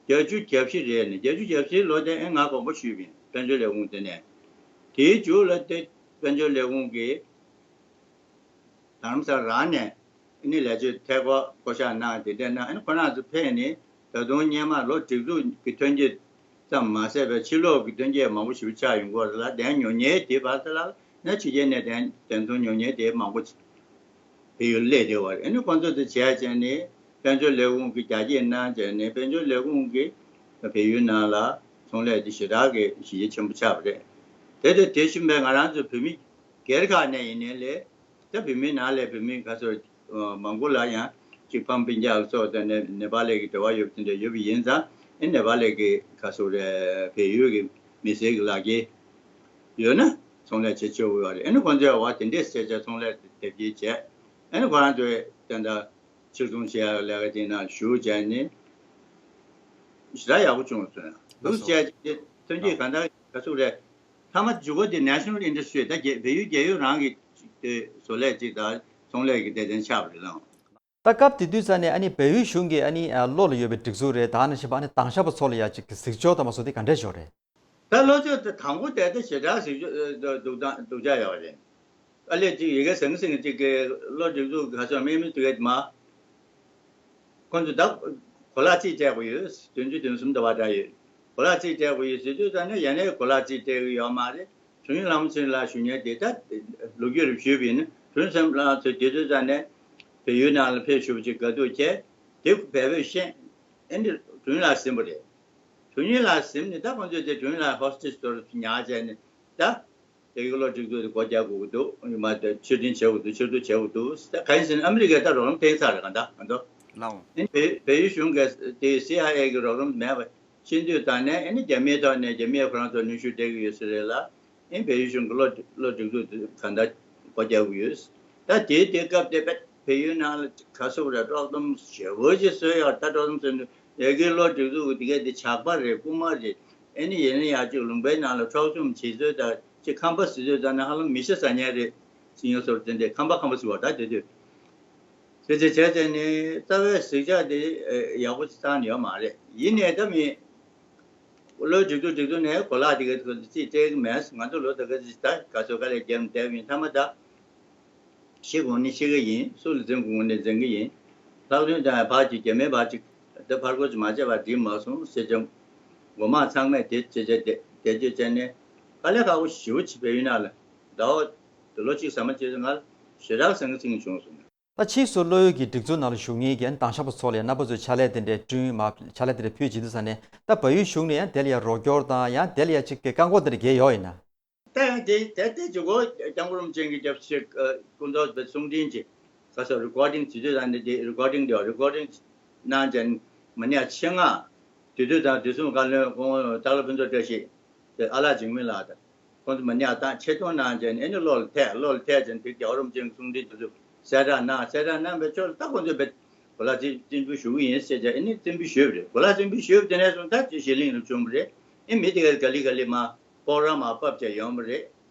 བརྒྱད་ཅུ་གྱ་བཞི་རེད། ནི་བརྒྱད་ཅུ་གྱ་བཞི་ལོ་དེ་ཨེ་ང་དགོངས་པ་ཞུས་པ་ཡིན། དཔལ་འབྱོར་ལས་ཁུངས་དེ་ནས་དེའི་མཇུག་ལ་དེ་དཔལ་འབྱོར་ལས་ཁུངས་ཀྱིས། དྷ་རམ་ས་ལ་རང་ནས་ཨ་ནི་ལས་བྱེད་ཐད་བསྐོ་བསྐོ་གཞག་གནང་དེ་འདྲ་གནང་། ཨ་ནི་ཁོ་རང་ཚོ་ཕེབས་ནས་ད་དུང་སྔོན་མ་ལོ་སྒྲིག་འཛུགས་ཀྱི་ཐོན་སྐྱེད་ཙམ་མ་ཟད་པའི་ཕྱི་ལོགས་ཀྱི་ཐོན་སྐྱེད་མང་པོ་ཞིག་ཆགས་ཡོང་གི་ཡོད་རེད་ལ། གདན་ཉོ་མཁན་དེ་བར་དུ་ལ་ནི་ཕྱི་རྒྱལ་ནས་གདན་གདན་ཚོང་ཉོ་མཁན་དེ་མང་པོ་ བལ་ཡུལ་སླེབས་བསྡད་པ་རེད། ཨ་ནི་ཁོང་ཚོ་དེ་བྱས་བྱས་ནས་དཔལ་འབྱོར་ལས་ཁུངས་ཀྱིས་རྒྱ་སྐྱེད་གནང་བྱས་ནས་དཔལ་འབྱོར་ལས་ཁུངས་ཀྱིས་བལ་ཡུལ་ནང་ལ་ཚོང་ལས་དེ་ཞེ་དྲག་གི་གཞི་རྒྱ་ཆེན་པོ་ཆགས་པ་རེད། དེ་དེ་དེ་བཞིན་པའི་ང་རང་ཚོ་བོད་མི་སྒེར་ཁག་ནས་ཡིན་ནའི་ལས། ད་བོད་མིའི་ནང་ལས་བོད་མི་ག་ཚོད་མང་པོ་ལ་ཡང་གཅིག་ཕམ་སྤུན་ཀྱག་སོགས་དང་ནེ་ནེ་པ་ལའི་གི་འབྲེལ་བ་ཡོད་པ་དེ་འདྲ་ཡོད་པ་ཡིན་ཙང་ཨེ་ནེ་པ་ལའི་གི་ག་ཚོད་རེད་བལ་ཡུལ་གི་མི་སེར་གི་ལག་འཁྱེར་ཡོད་ན་ཚོང་ལས་བྱེད་ཆོག་གི་ཡོད་རེད། ཨེ་ནི་ཁོང་ཚོས་བ་དེ་འདྲས་བྱས་བྱས་ཚོང་ལས་དེབ་སྐྱེལ་བྱས་ཨེ་ནི་ཁོ་རང་ཚོས་དེ་འདྲ་ཕྱིར་ཚོང་བྱེད་ཡག་ལས་ཀ་དེ་ན་ཞུགས་བྱས་ནས་ཞེ་དྲག་ཡག་པོ་བྱུང་སོང་ཡང་འདུག་བྱས་ཀྱི་ཐོན་སྐྱེད་གང་ལྟར་ག་ཚོད་རེད། མཐའ་མ་མཇུག་གུ་དེ་national industry ད་རྒྱལ་བལ་ཡུལ་རྒྱལ་ཡོངས་རང་གི་དེ་བཟོ་ལས་ཅིག་དང་ཚོང་ལས་ཀྱི་སྡེ་ཚན་ཆགས་པ་རེད་ལགས། ད་སྐབས་དེ་དུས་ཙ་ནས་ཨ་ནི་བལ་ཡུལ་གཞུང་གི་ཨ་ནི་ཨ་བློ་ལ་ཡོད་པའི་སྒྲིག་འཛུགས་རེད། ད་ནི་བྱས་པ་ཨ་ནི་དྭང་ཞག་པ་ཚོ་ལ་ཡ་ཅིག་གི་གཟིགས་ཕྱོགས་དང་མ་སོགས་དེ་ག་འདྲས་ཤོག་རེད། ད་བློ་ཕྱོགས་དེ་དང་པོ་དེ་ད་ཞེ་དྲག་གཟིགས་ཕྱོགས་སྡུག་དང་སྡུག་ཅག་ཡོད་རེད། ཨ་ལས་ཅིག་ཡི་གེ་ཟང་ཟིང་ཅིག་གི་བློ་སྒྲིག་འཛུགས་ག་ཚོད་དམིགས་མི་དེ་གས་མ། ཁོང་ཚོ་ད་གོ་ལག་རྩིས་སྤྲད་དགོས་ཡོད། བདུན་ཅུ་དོན་གསུམ་དུ་བ་འདྲ་ཡོད། གོ་ལག་རྩིས་སྤྲད་དགོས་ཡོད་ཟེར་དུས་ད་ནི་ཡ་ནས་གོ་ལག་རྩིས་སྤྲད་གི་ཡོད་མ་རེད། དྲུང་ཡིག་ལྷ་མོ་ཚེ་རིང་ལགས་ཞུ་མཁན་དེ་ད་ལོ་རྒྱུས་རེ་ཞུས་པ་ཡིན་ན་དྲུང་ཡིག་ལྷ་མོ་ཚེ་དེ་དུས་ད་ནས་བལ་ཡུལ་ནང་ལ་ཕེབས་ཞུ་བ་ཅིག་དགའ་སྡུག་བྱས་དེ་བལ་བོས་ཤེས་ཨེ་འདི་དྲུང་ཡིག་ལགས་ཟིན་པ་རེད། དྲུང་ཡིག་ལགས་ཟིན་ནས་ད་ཁོང་ཚོས་དེ་དྲུང་ཡིག་ལགས་ཧོ་སི་ཊེ་ཇི་ཚོར་ཉར་བྱས་ནས་ད། དེ་གི་བློ་སྒྲིག་འཛུགས་དེ་སྒོ་རྒྱག་དགོས་ཀྱི་འདུག་ཡིན་མ་དེ་ཕྱིར་འཐེན་བྱེད་དགོས་འདུག་ཕྱིར་བསྡུ་བྱེད་དགོས་འདུག་ད་གང་ཡིན་ཟེར་ན་ཨ་མི་རི་ཀས་ད་རོགས་རམ་བཏང་ཚར་རེད་གང་ལྟར་ང་ཚོ། ལའོ། ཨ་ནི་བལ་བལ་ཡུལ་གཞུང་གིས་དེ་སི་ཨའི་ཨེ་གི་རོགས་རམ་མེད་པ་ཤེས་དུས་ད་ནས་ཨ་ནི་རྒྱ་མིའི་ཐོག་ནས་རྒྱ་མིས་ཁོ་རང་ཚོ་གནོན་ཤུགས་སྤྲད་ཀྱི་ཡོད་ས་རེད་ལ། ཨ་ནི་བལ་ཡུལ་གཞུང་གི་བློ་བློ་སྒྲིག་འཛུགས་དེ་གང་ལྟར་སྒོ་རྒྱག་གི་ཡོད། ད་དེ་དེ་སྐབས་དེ་བལ་བལ་ཡུལ་ནང་ལ་ག་སོག་རེད་དཀྲོག་གཏམ་ཞེ་པོ་ཅིག་བཟོས་ཡོད་ད་དཀྲོག་གཏམ་བཟོས་ནས་ཡ་གི་བློ་སྒྲིག་འཛུགས་དེ་གས་དེ་ཇག་པ་རེད་རྐུན་མ་རེད། ཨེ་ནི་ཡིན་ན་ཡང་ཅིག་ལུང་པའི་ནང་ལ་འཕྲོག་བཅོམ་བྱེད་ཚུལ་དང་ཅིག་ཁམས་པ་ཟེར་ཚུལ་དང་ནི་ཧ་ལམ་མི་ཤི་ཟ་མཁན་རེད་ཟེར་ཡོད་སོར་དེ་འདྲའི་ཁམས་པ་ཁམས་པ་ཟེར་བ་ད་དེ་དུས་དེ་ཚེ་བྱས་བྱས་ནི་རྩ་བའི་གཟིགས་ཆགས་དེ་ཡག་པོ་ཅིག་བཏང་ནས་ཡོད་མ་རེད། ཡིན་ནའི་ད་མི་བློ་སྒྲིག་འཛུགས་སྒྲིག་འཛུགས་ནས་གོ་ལག་དེ་ག་དེ་ག་ཅིག་སྤྲད་གི་མེད་ང་ཚོ་ལོ་ད་ག་ཅིག་ད་ག་ཚོད་ག་ལས་རྒྱབ་བསྡད་ཡིན་ཐ་མ་ད། ཤི་དགོས་ནི་ཤི་གི་ཡིན། སུ་ལ་འཛིན་དགོས་ནི་འཛིན་གི་ཡིན། ལྷག་དོན་དུ་ཕར་གྱི་རྒྱ་མིའི་བར་གྱི་དེ་ཕར་རྒོལ་གྱི་མ་བྱས་པར་འགྲིག་མ་སོང་ཟེར་ཀྱང་མགོ་མ་ཚང་མས་དེ་བྱས་བྱས་དེ་དེ་བྱས་བྱས་ནས་དཀའ་ལས་ཁག་པོ་ཞེ་པོ་ཅིག་བལ་ཡུལ་ནང་ལ་ཟླ་བ་དེ་ལོ་གཅིག་ཟ་མ་བྱས་ང་ཞེ་དྲག་སེང་གེ་སེང་གེ་བྱུང་སོང་། ད་ཕྱིས་སུ་བློ་ཡུལ་གྱི་སྒྲིག་འཛུགས་ནང་ལ་ཞུགས་མཁན་གྱི་དྭང་ཞགས་པ་ཚོ་ལ་ཡང་རྣམ་པ་ཚོས་ཕྱག་ལས་དེ་འདྲའི་བསྐྲུན་མ་ཕྱག་ལས་དེ་འདྲ་ཕུལ་བྱེད་དུས་ས་ནས་ད་བལ་ཡུལ་གཞུང་ནས་ཡང་དེ་ལ་ཡང་རོགས་སྐྱོར་དང་ཡང་དེ་ལ་ཡང་ཅིག་གི་བཀག་འགོག་དེ་འདྲ་འགེལ་ཡོད་ཡིན་ན། ད་ཡང་དེ་དེ་དེ་ཇུ་གོ་སྐྱབས་མགོན་རིན་པོ་ཆེ་གི་སྐྱབས་ཆེ་སྐུ་ཚབ་པའི་གསུང་འཕྲིན་གྱི་ཁ་སོ་རི་ཀོར་ཌིང་བྱེད་དུས་ད་ནི་དེ་རི་ཀོར་ཌིང་དེ་རི་ཀོར་ཌིང་གནང་བྱས་མི་ཉག་ཆེད་མངགས་དེ་དུས་དང་དུས་གསུམ་བཀའ་བློན་ཁོང་སྟག་ལྷ་ཕུན་ཚོགས་བཀྲ་ཤིས་དེ་ཨ་ལགས་འཇིགས་མེད་ལགས་དང་ཁོང་ཚོ་མི་ཉག་བཏང་ཆེད་གཏོང་གནང་བྱས་ནས་ཨེ་ནི་བློ་ལ་ཐེག་བློ་ལ་ཐེག་བྱས་ནས་དེ་རྒྱལ་བ་རིན་པོ་ཆེ་གི་གསུང་འཕྲིན་དེ་ཚོ་གསལ་བསྒྲགས་གནང་གསལ་བསྒྲགས་གནང་བའི་ཕྱོགས་ལ་ད་ཁོང་ཚོས་བས་གོ་ལ་རྩིས་རྩིས་འབུལ་ཞུ་གི་ཡིན་ཟེར་བྱས་ཨེ་ནི་རྩིས་འབུལ་ཞུས་པ་རེད། གོ་ལ་རྩིས་འབུལ་ཞུས་པ་དེ་ནས་བཟུང་ད་དེ་གཞི་གླིང་རུ་བྱུང་བ་རེད། ཨེ་མི་དེ་ག་ག་ལེ་ག་ལེ་མ། སྤོག་ར་མར་ཕབ་བྱས་ཡོང་བ་རེད།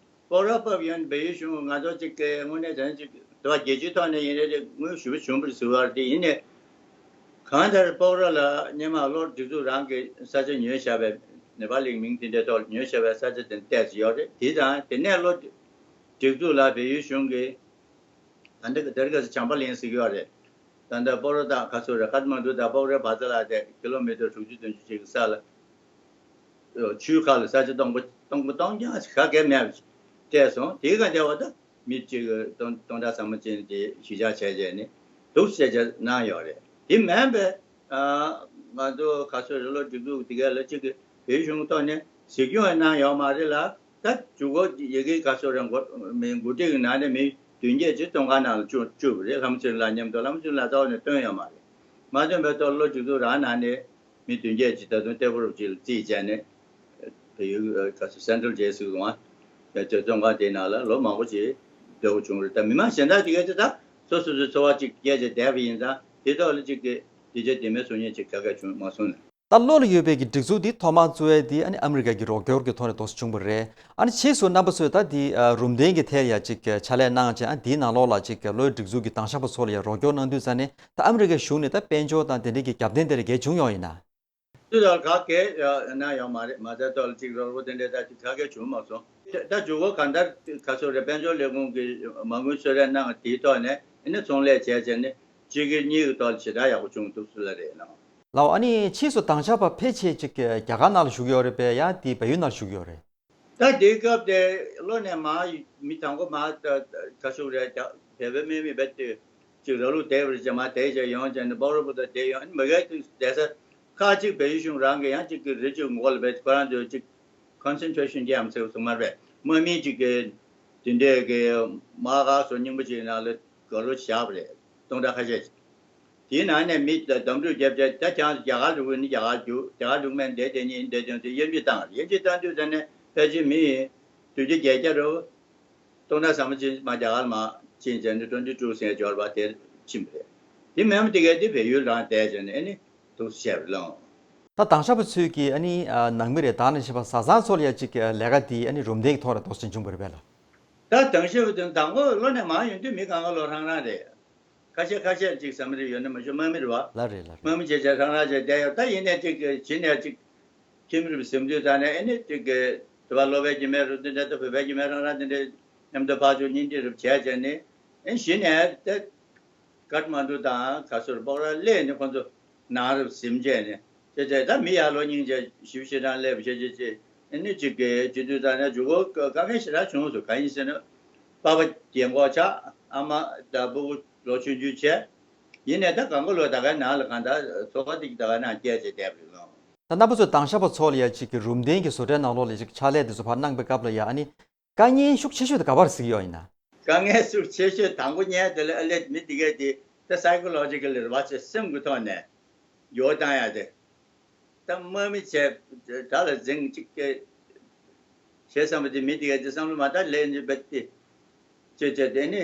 སྤོག་ར་ཕབ་ཡོང་བའི་ཡུལ་གཞུང་ང་ཚོ་གཅིག་གི་དངོས་གནས་དྲང་གཅིག་དུ་བ་རྒྱལ་སྤྱིའི་ཐོག་ནས་ཡིན་རེད་དེ་དངོས་ཞུ་བ་བྱུང་བར་ཟེར་བ་དེ་ཡིན་ནས། གང་ལྟར་སྤོག་ར་ལ་སྔོན་མ་བློ་སྒྲིག་འཛུགས་རང་གི་ས་ཆ་ཉོས་བཞག་པའི་ནེ་པ་ལིའི་མིང་དེ་འདྲའི་ཐོག་ཉོས་བཞག་པའི་ས་ཆ་དེ་བལྟས་ཡོད་རེད། དེ་དང་དེ་ནས་བློ་སྒྲིག་འཛུགས་ལ་བལ་ཡུལ་གཞུང་གིས་ད་ལྟ་གི་དེར་ག་ས་བྱམས་པ་གླིང་ཟེར་གྱི་ཡོད་རེད། ད་ལྟ་སྤོག་ར་དང་ག་ཚོད་རེད་ཀ་ཐ་མན་ཌུ་དང་སྤོག་རའི་བར་ཐག་ལ་དེ་ཀི་ལོ་མི་ཊར་དྲུག་ཅུ་བདུན་ཅུ་ཅིག་གི་ས་ལ། ཆུའི་ཁ་ལ་ས་ཆ་སྟོང་པ་སྟོང་པ་སྟོང་རྐྱང་ཞིག་ག་གེ་མེད་པ་ཞིག་སྤྲད་སོང་། དེའི་སྒང་རྒྱབ་པ་ད་མི་གཅིག་གི་སྟོང་སྟོང་ཕྲག་ཚང་མ་ཅན་དེ་གཞིས་ཆགས་བྱས་བྱས་ནས་འདུག་སེ་བྱས་བྱས་གནང་ཡོད་རེད། དེ་མིན་པའི་ང་ཚོ་ག་ཚོད་རེད་བློ་སྒྲིག་འཛུགས་དེ་ག་ལ་གཅིག་གི་བོད་གཞུང་ཐོག་ནས་གཟིགས་སྐྱོང་གནང་ཡོད་མ་རེད་ལ། ད་ཇུ་གོ་ཡི་གེ་ག་ཚོད་རེད་འགོ་མི་འགོ་ཁྲིད་ཀྱི་ནང་ནས་མི་བདུན་བརྒྱད་ཅིག་བཙོན་ཁང་ནང་ལ་བཅུག་བཅུག་པ་རེད། ལྷ་མོ་ཚེ་རིང་ལགས་མཉམ་དུ་ལྷ་མོ་ཚེ་རིང་ལགས་རྩ་བ་ནས་བཏོན་ཡོད་མ་རེད། མ་བཏོན་པའི་ཐོག་བློ་སྒྲིག་འཛུགས་རང་ནང་ནས་མི་བདུན་བརྒྱད་ཅིག་ད་དུང་ལྟད་མོ་རོབ་ཅིག་ལ་རྩིས་བྱས་ནས་བལ་ཡུལ་ག་ཚོད་སེན་ཊྲལ་ཇེལ་ཟེར་འདུག་ཨ། ཡ་ཅིག་བཙོན་ཁང་དེའི་ནང་ལ་ལོ་མང་པོ་ཅིག་སྡོད་དགོས་བྱུང་རེད། ད་མི་མང་གཞན་དག་དེ་གས་དེ་ད་སོ་སོ་སོའི་འཚོ་བ་ཅིག་སྐྱེལ་བྱས་བསྡད་པ་ཡིན་ཙང་དེ་ཐོག་ལ་ཅིག་གི་དེ་ཆ་དེ་མེད་སོང་ཉེན་ཅིག་ག་ག་བྱུང་མ་སོང་ན། ད་བློ་ལ་ཡོད་པའི་གི་སྒྲིག་འཛུགས་འདི་ཐོག་མར་བཙུགས་ཡས་འདི་ཨ་ནི་ཨ་མི་རི་ཀ་གི་རོགས་སྐྱོར་གྱི་ཐོག་ནས་འདུག་སེ་བྱུང་བ་རེད། ཨ་ནི་ཕྱིས་སུ་རྣམ་པ་ཚོས་ད་འདི་ཨ་རུམ་གདན་གྱི་ཐད་ལ་ཡ་ཅིག་ཕྱག་ལས་གནང་བྱས་ཨ་འདིའི་ནང་ལོགས་ལ་ཅིག་བློའི་སྒྲིག་འཛུགས་ཀྱི་དྭང་ཞགས་པ་ཚོ་ལ་ཡ་རོགས་སྐྱོར་གནང་དུས་ཙ་ནས་ད་ཨ་མི་རི་ཀའི་གཞུང་ནས་ད་དཔལ་འབྱོར་དང་དེ་འབྲེལ་གྱི་རྒྱབ་རྟེན་དེ་འདྲ་གས་བྱུང་ཡོད་ཡིན་ན། དུས་ལ་ག་གས་གནང་ཡོད་མ་རེད། མ་རྩ་ཐོག་ལ་ཅིག་རོགས་པ་དེ་འདྲ་ད་ཅིག་ག་གས་བྱུང་མ་སོང་། ད་ཇུ་གོ་གང་ལྟར་ག་ཚོད་རེད་དཔལ་འབྱོར་ལས་ཁུངས་ཀྱི་མ་དངུལ་གསོལ་རས་གནང་དེའི་ཐོག་ནས་ཨ་ནི་ཚོང་ལས་བྱས་བྱས་ནས་གཅིག་གིས་གཉིས་ཀྱི་ཐོག་ལ་ཞེ་དྲག་ཡག་པོ་བྱུང་འདུག་སུ་ལ་རེད་ལགས། ལགས་འོ། ཨ་ནི་ཕྱིས་སུ་དྭང་ཞགས་པ་ཕལ་ཆེར་ཅིག་རྒྱ་གར་ནང་ལ་བཞུགས་ཡོད་རེད་པས། ཡང་དེ་བལ་ཡུལ་ནང་ལ་བཞུགས་ཡོད་རེད། ད་དེའི་སྐབས་དེ་བློ་ནས་མ་མི་དང་པོ་མ་ད་ག་ཚོད་རེད་ད་བལ་པོའི་དམག་མི་རྦད་དེ་ ཅིག་ར་ལུག་དེ་བར་ཅིག་མ་དེ་ཅིག་ཡོང་བྱས་ནས་སྤ་རོ་པོ་ཏ་དེ་ཡོང་མི་གའི་དུས་བསྡད་ས་ཁག་ཅིག་བལ་ཡུལ་གཞུང་རང་གི་ཡང་ཅིག་གི་རི་ཅིག་མགོ་ལ་བས་ཁོ་རང་ཚོས་ཅིག་concentration camp་ཟེར་སོང་མ་རེད། དམག་མི་ཅིག་གི་དེ་འདྲས་ཀྱི་དམག་སྒར་སོགས་རྙིང་པ་ཅིག་ནང་ལ་སྒར་ལོ་བཞག་པ་རེད། སྟོང་ཕྲག་ཁ་ཤས་ཅིག་དེའི་ནང་ནས་མི་འདུམ་འགྲིག་བརྒྱབ་བྱས་ད་ཁྱང་རྒྱ་གར་འགྲོ་དགོས་ནི་རྒྱ་གར་རྒྱུགས། རྒྱ་གར་རྒྱུགས་མེད་འདས་དེ་ཉིད་འདས་དོན་དེ་དབྱེ་འབྱེད་བཏང་། དབྱེ་འབྱེད་བཏང་དུས་ད་ནས་ཕལ་ཆེར་མི་བདུན་ཅུ་བརྒྱད་བརྒྱ་རུ་སྟོང་ཕྲག་ཟ་མ་ཕྱིན་མ་རྒྱ་གར་མ་ཕྱིན་བྱས་ནས་twenty two་ཟེར་འབྱོར་བ་དེར་ཕྱིན་པ་རེད། དེ་མེད་མ་དེ་གས་དེ་བལ་ཡུལ་རང་བསྡད་བྱས་ནས་ཨ་ནི་འདུག་སེ་བྱས་པ་རེད་ལགས། ད་དྭང་ཞབས་པ་ཚོས་ཀྱིས་ཨ་ནི་ཨ་ནང་མི་རེད། ད་ནང་བཞིན་པ་བཟའ་ཚང་ཚོ་ལ་ཡ་གཅིག་ལས་ཀ་དེ་ཨ་ནི་རུམ་གདན་གྱི་ཐོག་ལ་འདུག་སེ་བྱུང་བ་རེད་པས་ལགས། ད་དྭང་ཞབས་པ་དེ་དང་པོ་ལོ་ནས་མང་ཡོང་དུས་མི་གང་ག་ལོ་རང་རང་རེད། ཁ་ཤས་ཁ་ཤས་ཅིག་བསམ་རེ་ཡོད་ན་མ་ཞུ་དམག་མི་རེད་བ། ལགས་རེད་ལགས་རེད། དམག་མི་བྱས་བྱས་རང་རང་བྱས་བསྡད་ཡོད། ད་ཡིན་ནའི་ཅིག་གཞི་ནས་ཅིག་ཁྱིམ་རུབ་ཟིན་དུས་ད་ནས་ཨེ་ནི་ཅིག་གི་དུ་བ་སློབ་པའི་རྒྱུ་མེད་རུ་འདི་འདྲ་ད་བོད་པའི་རྒྱུ་མེད་རང་རང་འདི་འདྲ་མཉམ་དུ་ཕར་ཚུར་གཉེན་སྒྲིག་རུབ་བྱས་བྱས་ནས་ཨེ་གཞི་ནས་ད་ཀཏ་མན་ཌུ་དང་ག་སོར་སྤོག་ར་སླེབས་ནས་ཁོང་ཚོ་ནང་རུབ་ཟིན་བྱས་ནས་བྱས་བྱས་ད་མི་ཡར་ལོག་སྙིང་རྗེ་ཞིབ་ཞིབ་རང་སླེབས་བྱས་བྱས་བྱས་ཨེ་ནི་ཅིག་གི་བྱེད་དུས་ད་ནས་འཇུག་གོ་དཀའ་ངལ་ཞེ་དྲག་བྱུང་སོང་། གང་ཡིན་ཟེར་ན་པ་ཕ་རྒན་གོག་ཆགས། ཨ་མ་དང་སྤུ་གུ་ལོ་ཆུང་ཆུང་བྱས། ཡིན་ནའི་ད་གང་ག་ལོ་ད་གའི་ནང་ལ་གང་ལྟར་འཚོ་བ་ཏིག་ད་གའི་ནང་སྐྱེལ་བྱས་བསྡད་པ་རེད་ལགས། ད་རྣམ་པ་ཚོས་དྭང་ཞབས་པ་ཚོ་ལ་ཡ་གཅིག་གི་རུམ་གདན་གྱི་བཟོ་གྲྭའི་ནང་ལོགས་ལ་ཅིག་ཕྱག་ལས་དེ་ཚོ་ཕར་གནང་པའི་སྐབས་ལ་ཡ་ཨ་ནི་དཀའ་ངལ་ཤུགས་ཆེ་ཤོས་དེ་ག་པར་གཟིགས་ཡོད་ཡིན་ན། དཀའ་ངལ་ཤུགས་ཆེ་ཤོས་དང་པོ་ཉལ་དེ་ལ་ཨ་ལས་མི་དེ་གས་དེ་ད་psychological་རེད་བ་ཅེས་སེམས་ཀྱི་ཐོག་ནས་འགྱུར་བ་བཏང་ཡ་དེ། ད་དམག་མི་བྱས་དགྲ་ལ་འཛིང་གཅིག་སྐད་བྱས་བསམ་པ་དེ་མི་དེ་གས་དེ་བསམ་བློ་མ་བཏང་ལས་འདི་བེད་དེ་བྱས་བྱས་དེ་ནི་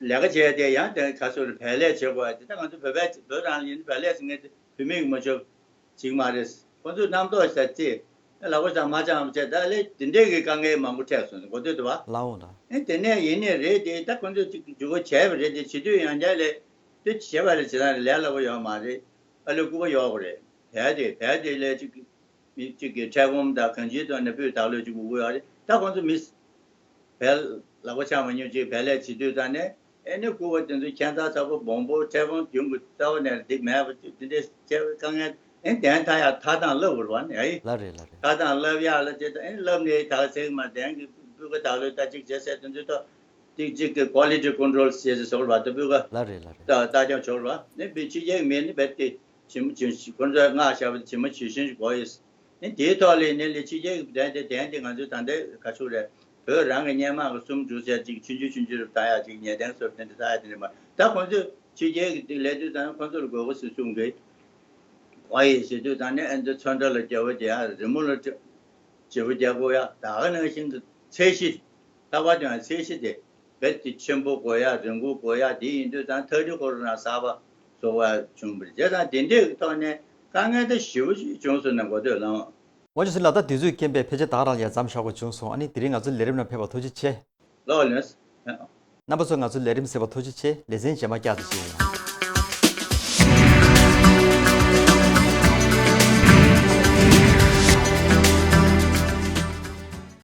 ལས་ཀ་བྱས་དེ་ཡང་དེ་ག་སོ་རེ་བལ་ལས་བྱེད་དགོས་དེ་ད་ང་ཚོ་བོད་པའི་བོད་རང་ཡིན་བལ་ལས་ཟེར་མཁན་དེ་བུད་མེད་ཀྱི་མ་ཆོག་ཅིག་མ་རེད། ཁོ་ཚོས་རྣམ་རྟོག་ཟ་རྩིས་ལག་པ་ཟ་མ་ཅང་བྱས་ད་ལས་དེ་འདྲས་ཀྱི་དཀའ་ངལ་མང་པོ་འཕྲད་སོང་གོ་དོད་དུ་བ། ལའོ་ད། ཨེ་དེ་ནས་ཡིན་ནི་རེད་དེ་ད་ཁོ་ཚོས་ཅིག་འཇུག་པ་བྱས་པ་རེད་དེ་བྱེད་དུས་ཡང་བསྐྱར་ལས་དེ་བྱས་པ་རེད་བྱེད་སྟངས་ལས་སླ་པོ་ཡོད་མ་རེད། ཨ་ལས་སྐུད་པ་ཡོད་དགོས་རེད། བལ་དེ་བལ་དེ་ལས་ཅིག་མི་གཅིག་གིས་འཕྲལ་སྒོམ་དང་གང་ཅིའི་ཐོག་ནས་སྤུས་དག་ལོས་ཅིག་དགོས་ཀྱི་ཡོད་རེད། ད་ཁོང་ཚོ་མི་བལ་ལག་པ་འཆང་མ་མྱོང་ཅིག་བལ་ལས་བྱེད་དུས་ད་ནས་ཨེ་ནི་སྐུད་པ་དེ་ཚོ་ཁྱད་མཚར་ཚ་པོ་སྦོམ་པོ་འཕྲལ་སྒོམ་རྒྱུན་གྱི་རྩ་བ་ནས་འདི་མེད་པ་དེ་འདྲས་བྱས་པའི་དཀའ་ངལ་ཨེ་གདན་ཐ་ཡག་ཐ་དང་བསླབ་དགོས་རེད་བ་ནི་ཨེ། ལ་རེད་ལ་རེད། ཐ་དང་བསླབ་ཡག་ལ་དེ་ད་ཨེ་བསླབ་ནས་ད་ཚེག་མ་གདན་གྱི་སྤུས་ཀ་དག་ལོས་ད་ཅིག་བྱས་ཟེར་དེ་ཚོའི་ཐོག་ཏིག་ཅིག་གི་quality control་ཞེས་ཟེར་བ་ད་སྤུས་ཀ་ལ་རེད་ལ་རེད། ད་ལྟ་ཀྱང་ཆོག་ར་ནི་བི་ཕྱི་རྒྱལ་མི་ནི་བེད་དེ་ཇི་མ་ཇི་བཞིན་ཁོ་ཚོས་མངགས་བཞག་པ་དེ་ཇི་མ་ཇི་བཞིན་ཞིག་གོ་ཡོད། ནི་དེའི་ཐོག་ལས་ནི་ལས་ཕྱི་རྒྱལ་གྱི་གདན་དེ་གདན་དེ་ང་ཚོའི་ད་ལྟའི་ག་ཚོད་རེད། བོད་རང་གི་སྔོན་མ་གི་གསུམ་དྲུག་ཟེར་ཅིག་ཆུང་ཆུང་ཆུང་ཆུང་རུ་བཏང་ཡག་ཅིག་ཉེ་གདན་སོགས་དེ་འདྲ་བཏང་ཡག་དེ་འདྲ་མ་ད་ཁོ་ཚོས་ཕྱི་རྒྱལ་གྱི་དེ་ལས་དུས་ད་ནི་ཁོ་ཚོ་ལ་དགོས་མཁོ་སྲིད་གསུང་གི་གོ་ཡི་ཟེར་དུས་ད་ནི་ཨ་ནི་ཚོན་ཁྲ་ལ་རྒྱབ་པ་རྒྱག་ཡག་རི་མོ་ལ་བྱེད་པ་རྒྱག་དགོས་ཡག་ད་ག་ནང་བཞིན་གྱི་ཚད་གཞི་ལྟ་བ་དང་ཚད་གཞི་དེ། རྦད་དེ་ཆེན་པོ་དགོས་ཡ་རིང་པོ་དགོས་ཡ་དེ་ཡིན་དུས་ཙང་ཐག་རིང་ཁོ་རང་གསར་པ་བཟོ་བ་བྱུང་བ་རེད། བྱས་ཙང་དེ་འདྲའི་ཐོག་ནས་དཀའ་ངལ་ད་ཞེ་པོ་ཞིག་བྱུང་སོང་ན་གོ་ཐོས་ལང་། ངོ་ཅོ་སི་ལགས། ད་དུས་ཚོད་རྐྱེན་པས་ཕལ་ཆེར་ད་རང་ལ་ཡ་མཚམས་བཞག་དགོས་བྱུང་སོང་། ཨ་ནི་དེ་རིང་ང་ཚོའི་ལས་རིམ་ནང་ཕེབས་པར་ཐུགས་རྗེ་ཆེ། ལགས་ལགས། རྣམ་པ་ཚོ་ང་ཚོའི་ལས་རིམ་གཟིགས་པར་ཐུགས་རྗེ་ཆེ། ལེ་ཚན་རྗེས་མ་བསྐྱར་དུ་མཇལ་ཡོང་།